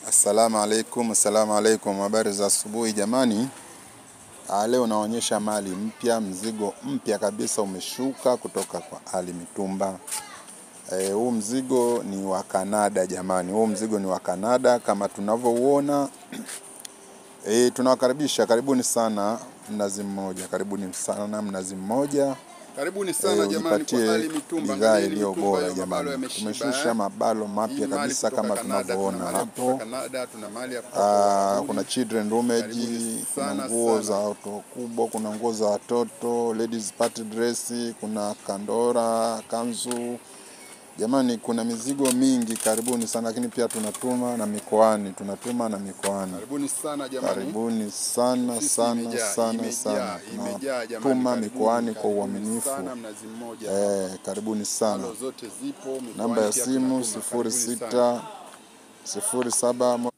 Assalamu alaikum, assalamu alaikum. Habari za asubuhi jamani. Leo naonyesha mali mpya, mzigo mpya kabisa umeshuka kutoka kwa Ali Mitumba. Huu mzigo ni wa Kanada jamani, huu mzigo ni wa Kanada kama tunavyouona. Tunawakaribisha, karibuni sana Mnazi Mmoja, karibuni sana Mnazi Mmoja. Karibuni sana jamani kwa Ali Mitumba, bidhaa iliyo bora jamani. Tumeshusha mabalo mapya kabisa kama tunavyoona hapo. Kuna children roomage, kuna nguo za watu wakubwa, kuna nguo za watoto, ladies party dress, kuna kandora, kanzu. Jamani kuna mizigo mingi, karibuni sana. Lakini pia tunatuma na mikoani, tunatuma na mikoani. Karibuni sana jamani. Karibuni sana sana sana sana. Tunatuma mikoani kwa uaminifu. Karibuni sana. Namba ya simu 06 07.